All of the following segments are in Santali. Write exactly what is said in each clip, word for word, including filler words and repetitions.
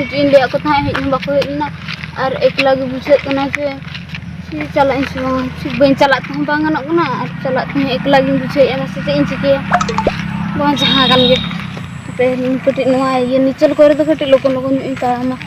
ᱪᱮᱫ ᱤᱧ ᱞᱟᱹᱭᱟᱫ ᱠᱚ ᱛᱟᱦᱮᱸᱫ, ᱦᱮᱡ ᱦᱚᱸ ᱵᱟᱠᱚ ᱦᱮᱡ ᱞᱮᱱᱟ᱾ ᱟᱨ ᱮᱠᱞᱟ ᱜᱮ ᱵᱩᱡᱷᱟᱹᱜ ᱠᱟᱱᱟ ᱡᱮ ᱪᱮᱫ ᱪᱟᱞᱟᱜ ᱤᱧ ᱥᱮ ᱵᱟᱝ, ᱪᱮᱫ ᱵᱟᱹᱧ ᱪᱟᱞᱟᱜ ᱛᱮᱦᱚᱸ ᱵᱟᱝ ᱜᱟᱱᱚᱜ ᱠᱟᱱᱟ, ᱟᱨ ᱪᱟᱞᱟᱜ ᱛᱮᱦᱚᱸ ᱮᱠᱞᱟ ᱜᱤᱧ ᱵᱩᱡᱷᱟᱹᱣᱮᱫᱼᱟ, ᱢᱟᱥᱮ ᱪᱮᱫ ᱤᱧ ᱪᱤᱠᱟᱹᱭᱟ? ᱵᱟᱝ, ᱡᱟᱦᱟᱸ ᱠᱟᱱ ᱜᱮ, ᱦᱟᱯᱮ ᱠᱟᱹᱴᱤᱡ ᱱᱚᱣᱟ ᱤᱭᱟᱹ ᱱᱤᱪᱚᱞ ᱠᱚᱨᱮ ᱫᱚ ᱠᱟᱹᱴᱤᱡ ᱞᱚᱜᱚᱱ ᱞᱚᱜᱚᱱ ᱧᱚᱜ ᱤᱧ ᱛᱟᱲᱟᱢᱟ᱾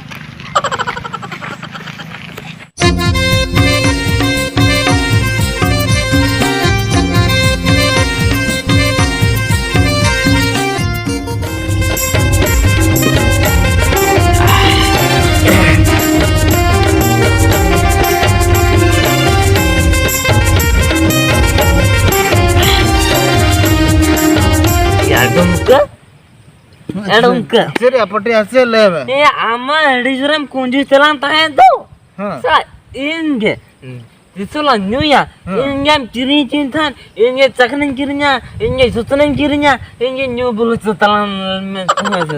ᱭᱟ ᱰᱩᱢᱠᱟᱹ, ᱮ ᱰᱩᱢᱠᱟᱹ᱾ ᱪᱮᱫ ᱨᱮᱭᱟᱜ ᱯᱟᱹᱴᱤ ᱟᱥᱮ ᱞᱟᱹᱭ ᱢᱮ? ᱮ, ᱟᱢ ᱢᱟ ᱟᱹᱰᱤ ᱡᱳᱨᱮᱢ ᱠᱩᱸᱡᱩᱥ ᱛᱟᱞᱟᱝ ᱛᱟᱦᱮᱸᱫ ᱫᱚ᱾ ᱦᱮᱸ᱾ ᱥᱟ, ᱤᱧ ᱜᱮ᱾ ᱛᱤᱥ ᱦᱚᱸ ᱞᱟᱝ ᱧᱩᱭᱟ? ᱦᱮᱸ᱾ ᱤᱧ ᱜᱮᱢ ᱠᱤᱨᱤᱧ ᱦᱚᱪᱚᱧ ᱛᱟᱦᱮᱸᱫ, ᱤᱧ ᱜᱮ ᱪᱟᱠᱷᱱᱟᱧ ᱠᱤᱨᱤᱧᱟ, ᱤᱧ ᱜᱮ ᱥᱩᱛᱱᱟᱧ ᱠᱤᱨᱤᱧᱟ, ᱤᱧ ᱜᱮ ᱧᱩ ᱵᱩᱞᱩ ᱥᱩᱛᱟᱞᱟᱝ ᱢᱮ᱾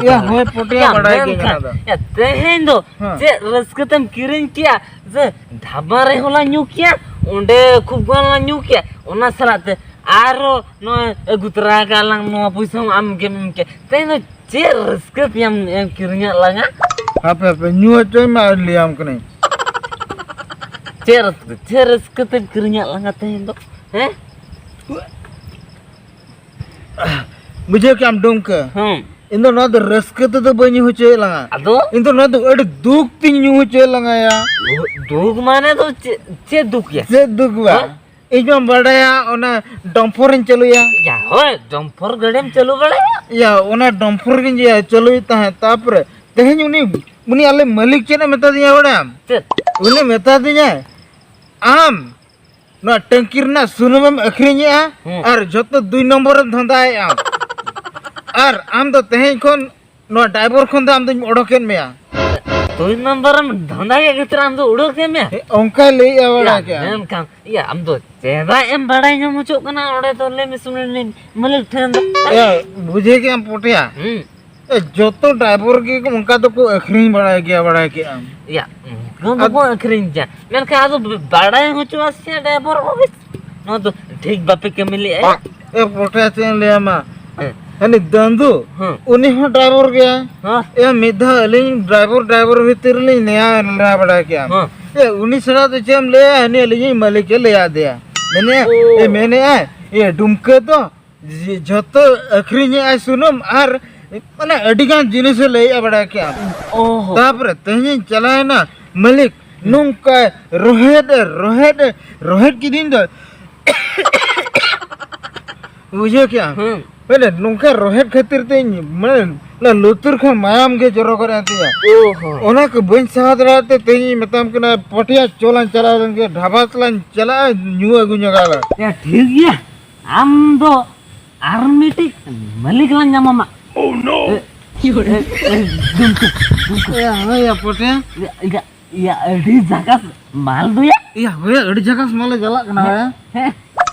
ᱭᱟ, ᱦᱳᱭ, ᱯᱚᱴᱮᱭᱟ, ᱭᱟ, ᱵᱟᱰᱟᱭ ᱜᱮ ᱢᱮᱱᱠᱷᱟᱱ, ᱚᱱᱟ ᱫᱚ᱾ ᱭᱟ, ᱛᱮᱦᱮᱧ ᱫᱚ ᱦᱮᱸ᱾ ᱪᱮᱫ ᱨᱟᱹᱥᱠᱟᱹ ᱛᱮᱢ ᱠᱤᱨᱤᱧ ᱠᱮᱭᱟ? ᱡᱮ ᱰᱷᱟᱵᱟ ᱨᱮᱦᱚᱸ ᱞᱟᱝ ᱧᱩ ᱠᱮᱭᱟ, ᱚᱸᱰᱮ ᱠᱷᱩᱵ ᱜᱟᱱ ᱞᱟᱝ ᱧᱩ ᱠᱮᱭᱟ, ᱚᱱᱟ ᱥᱟᱞᱟᱜ ᱛᱮ ᱟᱨᱚ ᱱᱚᱜᱼᱚᱭ ᱟᱹᱜᱩ ᱛᱚᱨᱟ ᱟᱠᱟᱫ ᱞᱟᱝ ᱱᱚᱣᱟ ᱯᱚᱭᱥᱟ ᱦᱚᱸ ᱟᱢ ᱜᱮᱢ ᱮᱢ ᱠᱮᱫ᱾ ᱛᱮᱦᱮᱧ ᱫᱚ ᱪᱮᱫ ᱨᱟᱹᱥᱠᱟᱹ ᱛᱮᱭᱟᱢ ᱮᱢ ᱠᱤᱨᱤᱧᱟᱜ ᱞᱟᱝᱟ? ᱦᱟᱯᱮ, ᱦᱟᱯᱮ, ᱧᱩ ᱦᱚᱪᱚᱭ ᱢᱮ, ᱟᱨ ᱞᱟᱹᱭᱟᱢ ᱠᱟᱹᱱᱟᱹᱧ᱾ ᱪᱮᱫ ᱨᱟᱹᱥᱠᱟᱹ? ᱪᱮᱫ ᱨᱟᱹᱥᱠᱟᱹ ᱛᱮᱢ ᱠᱤᱨᱤᱧᱟᱜ ᱞᱟᱝᱟ ᱛᱮᱦᱮᱧ ᱫᱚ? ᱦᱮᱸ? ᱵᱩᱡᱷᱟᱹᱣ ᱠᱮᱜᱼᱟᱢ, ᱰᱩᱢᱠᱟᱹ? ᱦᱩᱸ᱾ ᱤᱧ ᱫᱚ ᱱᱚᱣᱟ ᱫᱚ ᱨᱟᱹᱥᱠᱟᱹ ᱛᱮᱫᱚ ᱵᱟᱹᱧ ᱧᱩ ᱦᱚᱪᱚᱭᱮᱫ ᱞᱟᱝᱟ᱾ ᱟᱫᱚ? ᱤᱧ ᱫᱚ ᱱᱚᱣᱟ ᱫᱚ ᱟᱹᱰᱤ ᱫᱩᱠ ᱛᱤᱧ ᱧᱩ ᱦᱚᱪᱚᱭᱮᱫ ᱞᱟᱝᱟ ᱭᱟ᱾ ᱫᱩᱠ ᱢᱟᱱᱮ ᱫᱚ ᱪᱮᱫ, ᱪᱮᱫ ᱫᱩᱠ ᱭᱟ? ᱪᱮᱫ ᱫᱩᱠ ᱵᱟ? ᱦᱮᱸ? ᱤᱧ ᱢᱟᱢ ᱵᱟᱰᱟᱭᱟ, ᱚᱱᱟ ᱰᱚᱢᱯᱷᱚᱨᱤᱧ ᱪᱟᱹᱞᱩᱭᱟ᱾ ᱭᱟ, ᱦᱳᱭ, ᱰᱚᱢᱯᱷᱚᱨ ᱜᱟᱹᱰᱤᱢ ᱪᱟᱹᱞᱩ ᱵᱟᱲᱟᱭᱟ? ᱭᱟ, ᱚᱱᱟ ᱰᱚᱢᱯᱷᱚᱨ ᱜᱤᱧ, ᱭᱟ, ᱪᱟᱹᱞᱩᱭᱮᱫ ᱛᱟᱦᱮᱸᱫ᱾ ᱛᱟᱯᱚᱨᱮ ᱛᱮᱦᱮᱧ ᱩᱱᱤ, ᱩᱱᱤ ᱟᱞᱮ ᱢᱟᱹᱞᱤᱠ ᱪᱮᱫ ᱮ ᱢᱮᱛᱟ ᱫᱤᱧᱟ ᱵᱟᱲᱟᱭᱟᱢ? ᱪᱮᱫ? ᱩᱱᱤ ᱢᱮᱛᱟ ᱫᱤᱧᱟᱭ, "ᱟᱢ ᱱᱚᱣᱟ ᱴᱟᱝᱠᱤ ᱨᱮᱱᱟᱜ ᱥᱩᱱᱩᱢᱮᱢ ᱟᱹᱠᱷᱨᱤᱧᱮᱜᱼᱟ ᱦᱩᱸ᱾ ᱟᱨ ᱡᱷᱚᱛᱚ ᱫᱩᱭ ᱱᱚᱢᱵᱚᱨᱮᱢ ᱫᱷᱟᱸᱫᱟᱭᱮᱜᱼᱟ᱾ ᱟᱨ ᱟᱢ ᱫᱚ ᱛᱮᱦᱮᱧ ᱠᱷᱚᱱ ᱱᱚᱣᱟ ᱰᱟᱭᱵᱚᱨ ᱠᱷᱚᱱ ᱫᱚ ᱟᱢ ᱫᱚᱧ ᱚᱰᱚᱠᱮᱫ ᱢᱮᱭᱟ᱾" ᱫᱩᱭ ᱱᱚᱢᱵᱚᱨᱮᱢ ᱫᱷᱟᱸᱫᱟ ᱠᱮᱫ ᱠᱷᱟᱹᱛᱤᱨ ᱟᱢ ᱫᱚ ᱩᱰᱩᱠ ᱠᱮᱫ ᱢᱮᱭᱟ? ᱦᱮᱸ, ᱚᱱᱠᱟᱭ ᱞᱟᱹᱭᱮᱜᱼᱟ ᱵᱟᱲᱟ ᱭᱟ, ᱠᱮᱜᱼᱟ᱾ ᱢᱮᱱᱠᱷᱟᱱ, ᱭᱟ, ᱟᱢ ᱫᱚ ᱪᱮᱫᱟᱜ ᱮᱢ ᱵᱟᱲᱟᱭ ᱧᱟᱢ ᱦᱚᱪᱚᱜ ᱠᱟᱱᱟ ᱚᱸᱰᱮ ᱫᱚ? ᱞᱟᱹᱭ ᱢᱮᱥᱮ ᱩᱱᱤ ᱢᱟᱹᱞᱤᱠ ᱴᱷᱮᱱ ᱫᱚ᱾ ᱭᱟ, ᱵᱩᱡᱷᱟᱹᱣ ᱠᱮᱜᱼᱟᱢ ᱯᱚᱴᱮᱭᱟ? ᱦᱩᱸ᱾ ᱮ, ᱡᱚᱛᱚ ᱰᱟᱭᱵᱚᱨ ᱜᱮ ᱚᱱᱠᱟ ᱫᱚᱠᱚ ᱟᱹᱠᱷᱨᱤᱧ ᱵᱟᱲᱟᱭ ᱜᱮᱭᱟ, ᱵᱟᱲᱟᱭ ᱠᱮᱜᱼᱟᱢ᱾ ᱭᱟ, ᱩᱱᱠᱩ ᱟᱫ- ᱫᱚᱠᱚ ᱟᱹᱠᱷᱨᱤᱧ ᱜᱮᱭᱟ, ᱢᱮᱱᱠᱷᱟᱱ ᱟᱫᱚ ᱵᱟᱲᱟᱭ ᱦᱚᱪᱚᱣᱟ ᱥᱮ ᱰᱟᱭᱵᱚᱨ ᱚᱯᱷᱤᱥ, ᱱᱚᱣᱟ ᱫᱚ ᱴᱷᱤᱠ ᱵᱟᱯᱮ ᱠᱟᱹᱢᱤ ᱞᱮᱜᱼᱟ᱾ ᱮ, ᱯᱚᱴᱮᱭᱟ, ᱪᱮᱫ ᱤᱧ ᱞᱟᱹᱭᱟᱢᱟ? ᱦᱮᱸ᱾ ᱦᱟᱹᱱᱤ ᱫᱟᱹᱱᱫᱩ, ᱦᱮᱸ᱾ ᱩᱱᱤ ᱦᱚᱸ ᱰᱨᱟᱭᱵᱷᱟᱨ ᱜᱮᱭᱟ᱾ ᱦᱮᱸ᱾ ᱮ, ᱢᱤᱫ ᱫᱷᱟᱣ ᱟᱹᱞᱤᱧ ᱰᱨᱟᱭᱵᱷᱟᱨ, ᱰᱨᱟᱭᱵᱷᱟᱨ ᱵᱷᱤᱛᱤᱨ ᱨᱮᱞᱤᱧ ᱱᱮᱭᱟᱣ ᱮᱱᱟ ᱵᱟᱲᱟᱭ ᱠᱮᱜᱼᱟᱢ᱾ ᱦᱮᱸ᱾ ᱮ, ᱩᱱᱤ ᱪᱷᱟᱲᱟ ᱫᱚ ᱪᱮᱫ ᱮᱢ ᱞᱟᱹᱭᱟ, ᱦᱟᱹᱱᱤ ᱟᱹᱞᱤᱧᱤᱡ ᱢᱟᱹᱞᱤᱠ ᱮ ᱞᱟᱹᱭ ᱟᱫᱮᱭᱟ᱾ ᱢᱮᱱᱮᱫᱼᱟ, ᱳ᱾ ᱮ, ᱢᱮᱱᱮᱫᱼᱟᱭ, ᱤᱭᱟᱹ, ᱰᱩᱢᱠᱟᱹ ᱫᱚ ᱡᱤ-, ᱡᱷᱚᱛᱚ ᱟᱹᱠᱷᱨᱤᱧᱮᱫᱼᱟᱭ ᱥᱩᱱᱩᱢ ᱟᱨ ᱢᱟᱱᱮ ᱟᱹᱰᱤ ᱜᱟᱱ ᱡᱤᱱᱤᱥ ᱮ ᱞᱟᱹᱭᱮᱫᱼᱟ ᱵᱟᱲᱟᱭ ᱠᱮᱜᱼᱟᱢ᱾ ᱳ ᱦᱳ᱾ ᱛᱟᱯᱚᱨᱮ ᱛᱮᱦᱮᱧᱤᱧ ᱪᱟᱞᱟᱣᱮᱱᱟ, ᱢᱟᱹᱞᱤᱠ, ᱦᱩᱸ᱾ ᱱᱚᱝᱠᱟ ᱨᱚᱦᱮᱫ ᱮ, ᱨᱚᱦᱮᱫ ᱮ, ᱨᱚᱦᱮᱫ ᱠᱤᱫᱤᱧ ᱫᱚ᱾ ᱵᱩᱡᱷᱟᱹᱣ ᱠᱮᱜᱼᱟᱢ? ᱦᱩᱸ᱾ ᱢᱟᱱᱮ ᱱᱚᱝᱠᱟ ᱨᱚᱦᱮᱫ ᱠᱷᱟᱹᱛᱤᱨ ᱛᱮ ᱤᱧ ᱢᱟᱱᱮ ᱚᱱᱟ ᱞᱩᱛᱩᱨ ᱠᱷᱚᱱ ᱢᱟᱭᱟᱢ ᱜᱮ ᱡᱚᱨᱚ ᱜᱚᱫ ᱮᱱ ᱛᱤᱧᱟ᱾ ᱳ ᱦᱳ᱾ ᱚᱱᱟ ᱠᱚ ᱵᱟᱹᱧ ᱥᱟᱦᱟᱣ ᱫᱟᱲᱮᱭᱟᱜ ᱛᱮ ᱛᱮᱦᱮᱧ ᱤᱧ ᱢᱮᱛᱟᱢ ᱠᱟᱱᱟ, ᱯᱟᱹᱴᱤᱭᱟ ᱪᱚᱞᱟᱧ ᱪᱟᱞᱟᱣ ᱞᱮᱱ ᱜᱮ, ᱰᱷᱟᱵᱟ ᱪᱚᱞᱟᱧ ᱪᱟᱞᱟᱜᱼᱟ, ᱧᱩ ᱟᱹᱜᱩ ᱧᱚᱜᱟ ᱞᱮ᱾ ᱮ, ᱴᱷᱤᱠ ᱜᱮᱭᱟ, ᱟᱢ ᱫᱚ ᱟᱨ ᱢᱤᱫᱴᱤᱡ ᱢᱟᱹᱞᱤᱠ ᱞᱟᱝ ᱧᱟᱢᱟᱢᱟ᱾ ᱳ ᱱᱳ! ᱮ, ᱮ, ᱮ, ᱫᱩᱢᱠᱟᱹ, ᱫᱩᱢᱠᱟᱹ᱾ ᱮ, ᱦᱳᱭ ᱭᱟ, ᱯᱟᱹᱴᱤᱭᱟ᱾ ᱮ, ᱮ, ᱤᱭᱟᱹ, ᱟᱹᱰᱤ ᱡᱟᱠᱟᱥ ᱢᱟᱞ ᱫᱚᱭᱟ᱾ ᱤᱭᱟᱹ, ᱦᱳᱭ, ᱟᱹᱰᱤ ᱡᱟᱠᱟᱥ ᱢᱟᱞᱮ ᱪᱟᱞᱟᱜ ᱠᱟᱱᱟ, ᱦᱮᱸ᱾ ᱦᱮᱸ᱾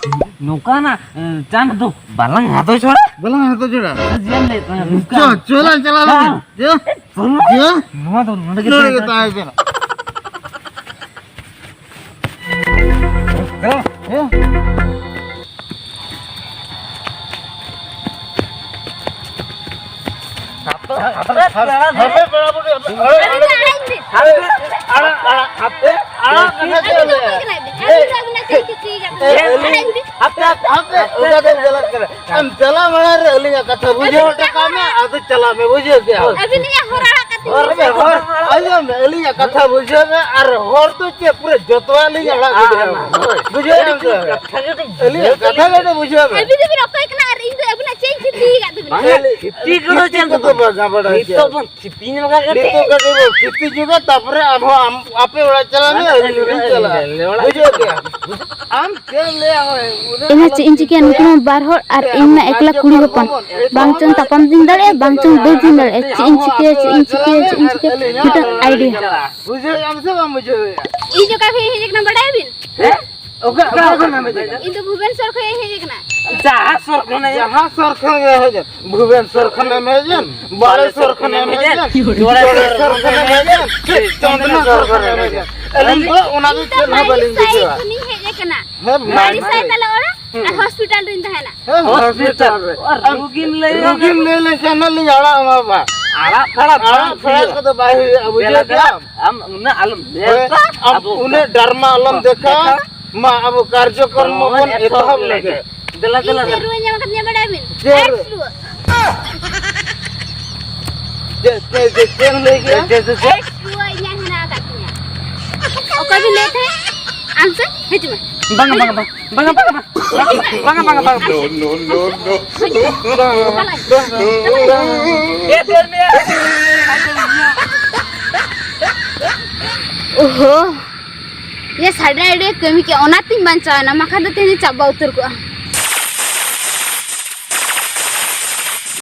ᱱᱚᱝᱠᱟᱱᱟᱜ, ᱮ, chance ᱫᱚ ᱵᱟᱞᱟᱝ ᱦᱟᱛᱟᱣ ᱪᱷᱟᱲᱟ᱾ ᱵᱟᱞᱟᱝ ᱦᱟᱛᱟᱣ ᱪᱷᱟᱲᱟ᱾ ᱪᱮᱫ ᱮᱢ ᱞᱟᱹᱭᱮᱫ ᱛᱟᱦᱮᱸᱱᱟ? ᱪᱚ, ᱪᱚ ᱞᱟᱝ ᱪᱟᱞᱟᱣ ᱞᱮᱱ᱾ ᱦᱮᱸ᱾ ᱪᱚ᱾ ᱪᱚ᱾ ᱱᱚᱣᱟ ᱫᱚ ᱱᱚᱰᱮ ᱜᱮ ᱱᱚᱰᱮ ᱜᱮ ᱛᱟᱦᱮᱸ ᱛᱟᱦᱮᱸ ᱠᱟᱱᱟ᱾ ᱦᱮᱸ᱾ ᱦᱮᱸ᱾ ᱦᱟᱯᱮ, ᱦᱟᱯᱮ, ᱦᱟᱯᱮ, ᱯᱮᱲᱟ ᱵᱩᱰᱷᱤ, ᱦᱟᱯᱮ, ᱟᱲᱟᱜ, ᱟᱲᱟᱜ, ᱟᱲᱟᱜ, ᱟᱲᱟᱜ, ᱦᱟᱯᱮ, ᱟᱲᱟᱜ, ᱠᱟᱛᱷᱟ ᱪᱮᱫ ᱞᱟᱹᱭᱟ? ᱮ, ᱮ, ᱟᱹᱞᱤᱧ, ᱦᱟᱯᱮ, ᱦᱟᱯᱮ, ᱚᱠᱟ ᱛᱮᱢ ᱪᱟᱞᱟᱜ ᱠᱟᱱᱟ? ᱟᱢ ᱪᱟᱞᱟᱜ ᱢᱟᱲᱟᱝ ᱨᱮ ᱟᱹᱞᱤᱧᱟᱜ ᱠᱟᱛᱷᱟ ᱵᱩᱡᱷᱟᱹᱣ ᱦᱚᱴᱚ ᱠᱟᱜ ᱢᱮ, ᱟᱫᱚ ᱪᱟᱞᱟᱜ ᱢᱮ, ᱵᱩᱡᱷᱟᱹᱣ ᱠᱮᱜᱼᱟᱢ? ᱟᱹᱵᱤᱱ ᱞᱤᱧ ᱦᱚᱨ ᱟᱲᱟᱜ ᱠᱟᱛᱮ ᱦᱚᱨ ᱨᱮ, ᱦᱚᱨ, ᱟᱸᱡᱚᱢ ᱢᱮ, ᱟᱹᱞᱤᱧᱟᱜ ᱠᱟᱛᱷᱟ ᱵᱩᱡᱷᱟᱹᱣ ᱢᱮ, ᱟᱨ ᱦᱚᱨ ᱫᱚ ᱪᱮᱫ ᱯᱩᱨᱟᱹ ᱡᱚᱛᱚᱣᱟᱜ ᱞᱤᱧ ᱟᱲᱟᱜ ᱜᱤᱰᱤ ᱟᱢᱟ᱾ ᱦᱳᱭ᱾ ᱵᱩᱡᱷᱟᱹᱣ ᱧᱟᱢ ᱠᱮᱫᱟ ᱵᱮᱱ? ᱟᱹᱞᱤᱧᱟᱜ ᱠᱟᱛᱷᱟ ᱠᱟᱹᱴᱤᱡ ᱵᱩᱡᱷᱟᱹᱣ ᱢᱮ᱾ ᱟᱹᱵᱤᱱ ᱫᱚᱵᱤᱱ ᱚᱠᱚᱭ ᱠᱟᱱᱟ ᱟᱨ ᱤᱧ ᱫᱚ ᱟᱹᱵᱤᱱᱟᱜ ᱪᱮᱫ ᱤᱧ ᱠᱷᱚᱛᱤ ᱟᱠᱟᱫ ᱛᱟᱹᱵᱤᱱᱟ? ᱵᱟᱝ, ᱠᱷᱚᱛᱤ ᱠᱚᱫᱚ ᱵᱟᱝᱟ ᱵᱟᱲᱟᱭ ᱱᱤᱛᱚᱜ ᱜᱮᱭᱟ᱾ ᱵᱚᱱ ᱠᱷᱤᱛᱤ ᱧᱚᱜᱟ ᱠᱟᱹᱴᱤᱡ᱾ ᱱᱤᱛᱚᱜ ᱠᱟᱹᱴᱤᱡ ᱵᱚᱱ ᱠᱷᱤᱛᱤ ᱧᱚᱜᱟ, ᱛᱟᱯᱚᱨᱮ ᱟᱨᱦᱚᱸ ᱟᱢ, ᱟᱯᱮ ᱚᱲᱟᱜ ᱪᱟᱞᱟᱜ ᱢᱮ, ᱟᱹᱞᱤᱧ ᱦᱚᱸᱞᱤᱧ ᱪᱟᱞᱟᱜᱼᱟ᱾ ᱵᱩᱡᱷᱟᱹᱣ ᱠᱮᱜᱼᱟᱢ? ᱟᱢ ᱪᱮᱫ ᱮᱢ ᱞᱟᱹᱭᱟ? ᱦᱳᱭ, ᱩᱱᱟᱹᱜ ᱮᱱᱟ ᱪᱮᱫ ᱤᱧ ᱪᱤᱠᱟᱹᱭᱟ? ᱱᱩᱠᱤᱱ ᱦᱚᱸ ᱵᱟᱨ ᱦᱚᱲ ᱟᱨ ᱤᱧ ᱢᱟ ᱮᱠᱞᱟ ᱠᱩᱲᱤ ᱦᱚᱯᱚᱱ᱾ ᱵᱟᱝ ᱪᱚᱝ ᱛᱟᱯᱟᱢ ᱫᱤᱧ ᱫᱟᱲᱮᱭᱟᱜᱼᱟ, ᱵᱟᱝ ᱪᱚᱝ ᱫᱟᱹᱲ ᱫᱤᱧ ᱫᱟᱲᱮᱭᱟᱜᱼᱟ᱾ ᱪᱮᱫ ᱤᱧ ᱪᱤᱠᱟᱹᱭᱟ, ᱪᱮᱫ ᱤᱧ ᱪᱤᱠᱟᱹᱭᱟ, ᱪᱮᱫ ᱤᱧ ᱪᱤᱠᱟᱹᱭᱟ? ᱢᱤᱫᱴᱟᱝ idea᱾ ᱵᱩᱡᱷᱟᱹᱣ ᱟᱢ ᱥᱮ ᱵᱟᱢ ᱵᱩᱡᱷᱟᱹᱣ? ᱤᱧ ᱚᱠᱟ ᱠᱷᱚᱱ ᱦᱮᱡ ᱟᱠᱟᱱᱟ ᱵᱟᱰᱟᱭᱟᱵᱤᱱ? ᱦᱮᱸ? ᱚᱠᱟ, ᱚᱠᱟ ᱠᱷᱚᱱ ᱮᱢ ᱦᱮᱡ ᱟᱠᱟᱱᱟ? ᱤᱧ ᱫᱚ ᱵᱷᱩᱵᱮᱱᱥᱚᱨ ᱠᱷᱚᱱ ᱤᱧ ᱦᱮᱡ ᱟᱠᱟᱱᱟ᱾ ᱡᱟᱦᱟᱸ ᱥᱚᱨ ᱠᱷᱚᱱ ᱦᱮᱡ ᱟᱠᱟᱱᱟ᱾ ᱵᱷᱩᱵᱮᱱᱥᱚᱨ ᱠᱷᱚᱱ ᱮᱢ ᱦᱮᱡ ᱮᱱ, ᱵᱟᱞᱮᱥᱚᱨ ᱠᱷᱚᱱ ᱮᱢ ᱦᱮᱡ ᱮᱱ, ᱡᱚᱲᱮᱥᱚᱨ ᱠᱷᱚᱱ ᱮᱢ ᱦᱮᱡ ᱮᱱ, ᱪᱮᱫ ᱪᱚᱱᱫᱱᱟᱥᱚᱨ ᱠᱷᱚᱱ ᱮᱢ ᱦᱮᱡ ᱮᱱ᱾ ᱟᱹᱞᱤᱧ ᱫᱚ ᱚᱱᱟ ᱫᱚ ᱤᱧ ᱫᱚ ᱪᱮᱫ ᱦᱚᱸ ᱵᱟᱹᱞᱤᱧ ᱢᱟᱹᱨᱤᱥᱟᱹᱭ ᱵᱩᱡᱷᱟᱹᱣᱟ᱾ ᱠᱷᱚᱱᱤᱧ ᱦᱮᱡ ᱟᱠᱟᱱᱟ᱾ ᱦᱮᱸ, ᱢᱟᱹᱨᱤᱥᱟᱹᱭ ᱢᱟᱹᱨᱤᱥᱟᱹᱭ᱾ ᱛᱟᱞᱮ ᱚᱲᱟᱜ᱾ ᱟᱨ ᱦᱚᱥᱯᱤᱴᱟᱞ ᱨᱤᱧ ᱛᱟᱦᱮᱱᱟ᱾ ᱦᱮᱸ, ᱦᱚᱥᱯᱤᱴᱟᱞ ᱨᱮ᱾ ᱟᱨ ᱨᱩᱜᱤᱢ ᱞᱟᱹᱭ ᱨᱩᱜᱤᱢ ᱞᱟᱹᱭ ᱞᱮᱠᱷᱟᱱ ᱦᱟᱸᱜ ᱞᱤᱧ ᱟᱲᱟᱜ ᱟᱢᱟ ᱵᱟ᱾ ᱟᱲᱟᱜ ᱯᱷᱟᱲᱟᱜ ᱟᱲᱟᱜ ᱵᱟᱝ ᱯᱷᱟᱲᱟᱜ ᱦᱩᱭᱩᱜᱼᱟ᱾ ᱠᱚᱫᱚ ᱵᱟᱭ ᱦᱩᱭᱩᱜᱼᱟ, ᱵᱩᱡᱷᱟᱹᱣ ᱫᱮᱞᱟ, ᱫᱮᱞᱟ, ᱠᱮᱫᱟᱢ? ᱟᱢ ᱩᱱᱟᱹᱜ ᱟᱞᱚᱢ ᱦᱮᱸ, ᱫᱮᱠᱷᱟ, ᱟᱢ ᱟᱵᱚ ᱩᱱᱟᱹᱜ ᱰᱨᱟᱢᱟ ᱟᱞᱚᱢ ᱫᱮᱠᱷᱟᱣᱟ᱾ ᱫᱮᱠᱷᱟ᱾ ᱢᱟ ᱟᱵᱚ ᱠᱟᱨᱡᱚᱠᱨᱚᱢ ᱦᱳᱭ, ᱵᱚᱱ ᱮᱛᱚᱦᱚᱵ ᱮᱛᱚᱦᱚᱵ ᱞᱮᱜᱮ᱾ ᱞᱮᱜᱮ᱾ ᱫᱮᱞᱟ, ᱤᱧ ᱫᱮᱞᱟ, ᱪᱮᱫ ᱫᱮᱞᱟ᱾ ᱨᱩᱣᱟᱹ ᱧᱟᱢ ᱟᱠᱟᱫᱤᱧᱟ ᱵᱟᱰᱟᱭ ᱵᱤᱱ? ᱪᱮᱫ? AIDS ᱨᱩᱣᱟᱹ᱾ ᱪᱮᱫ, ᱪᱮᱫ, ᱪᱮᱫ, ᱪᱮᱫ ᱮᱢ ᱞᱟᱹᱭ ᱠᱮᱫᱟ? ᱪᱮᱫ, ᱪᱮᱫ, ᱪᱮᱫ? AIDS ᱨᱩᱣᱟᱹ ᱤᱧᱟᱹᱜ ᱦᱮᱱᱟᱜ ᱟᱠᱟᱫ ᱛᱤᱧᱟ᱾ ᱚᱠᱚᱭ ᱵᱤᱱ ᱞᱟᱹᱭᱮᱫ ᱛᱟᱦᱮᱸᱫ? ᱟᱢ ᱥᱮ? ᱦᱤᱡᱩᱜ ᱢᱮ᱾ ᱵᱟᱝᱟ, ᱵᱟᱝᱟ, ᱵᱟᱝᱟ, ᱵᱟᱝᱟ, ᱵᱟᱝᱟ, ᱵᱟᱝᱟ, ᱵᱟᱝᱟ, ᱵᱟᱝᱟ, ᱵᱟᱝᱟ᱾ No, no, no, no. ᱦᱤᱡᱩᱜ ᱢᱮ᱾ ᱪᱟᱞᱟᱜ ᱟᱹᱧ᱾ ᱮ, ᱫᱟᱹᱲ ᱢᱮ᱾ ᱳᱦᱳ, ᱤᱭᱟᱹ ᱥᱟᱰᱮ ᱟᱹᱰᱤ ᱠᱟᱹᱢᱤ ᱠᱮᱫ, ᱚᱱᱟᱛᱤᱧ ᱵᱟᱧᱪᱟᱣ ᱮᱱᱟ, ᱵᱟᱠᱷᱟᱱ ᱫᱚ ᱛᱮᱦᱮᱧ ᱪᱟᱵᱟ ᱩᱛᱟᱹᱨ ᱠᱚᱜᱼᱟ᱾